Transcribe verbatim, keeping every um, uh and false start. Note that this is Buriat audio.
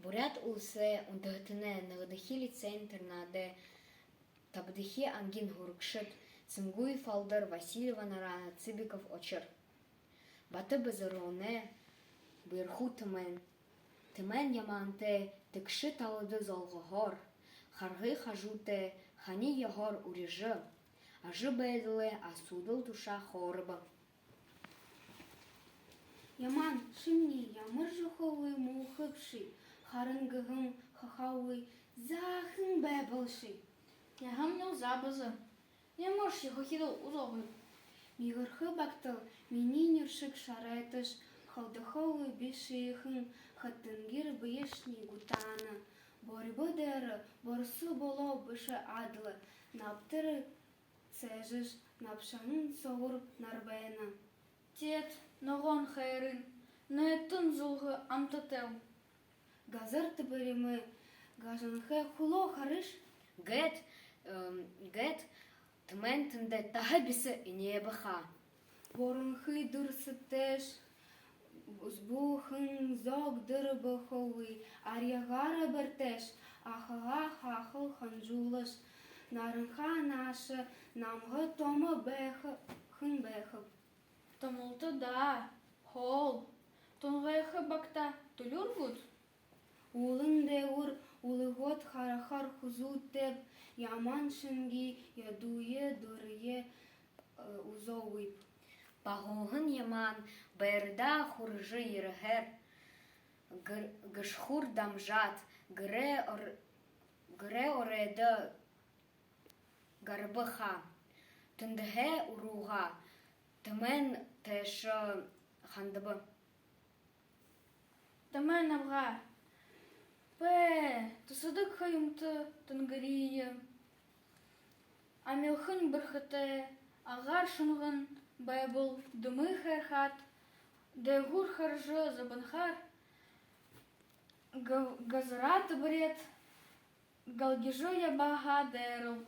Буряад уласай үндэһэтэнэй нэгэдэхи лицей-интернадай табадахи ангиин һурагшад Цынгуев Алдар, Васильева Нарана, Цыбиков Очир. Бата Базаровнай «Бэрхүү тэмээн». Тэмээн ямаантай тэгшэ талада золгоһоор, харгы хажуутай хани ёһоор урижа, ажабайдалай асуудал тушаа хөөрэбэ. Ямаан, шимни ямар жохогүй, муухайбши, харан гэһэм хахагүй, заахан байбалши. Яһамни заа бэзэ. Ямаршье хохидол үзөөгүй. Миигэрхэ багтал минии нюршаг шарайташ, халдахагүй би шиихэн хатангир бэешни гутаана. Борьбо дээрэ борсо болоо бэшэ адли, набтар сэжэш, набшаһан соогуур нарбайна. Теэд ногоон хайрын найтан зүлгэ амтатайл. Газар тэбэрими гажанхай хүлөө харыш. Гээд, эм, гээд тэмээн тэндэ таһа бэсэ энеэбэ ха. Боронхы дүрсэтэйш, бү-, бүхэн зог дэрэ бохогүй, арьяагаараа бэртэйш, ахагаа хаахал ханжуулаш, наранхай нааша намһа томо байха, хэн байхаб. Томолто даа, хоол. Тунгайха багта түлюур гүт? Уулын дээгүүр үлэгөөд харахаар хүзүүтэйб, ямаан шэнги ядууе дурые, э, үзөөгүйб. Багахан ямаан байрадаа хүрэжэ ерэһээр гэр-, гэшхүүр дамжаад, гэрэй ор-, гэрэй оройдо гараба ха. Тэндэһээ уруугаа тэмээн тээшэ хандаба. Тэмээн абгаа. Бэ, тусадаг ха юмта тэнгэрие. Амилхан бэрхэтэй, агаар шунган байбал, дэмы хайрхаад, дээгүүр хаража зобонхоор га-, газараа тэбэреэд, галгижа ябаха дээрэл.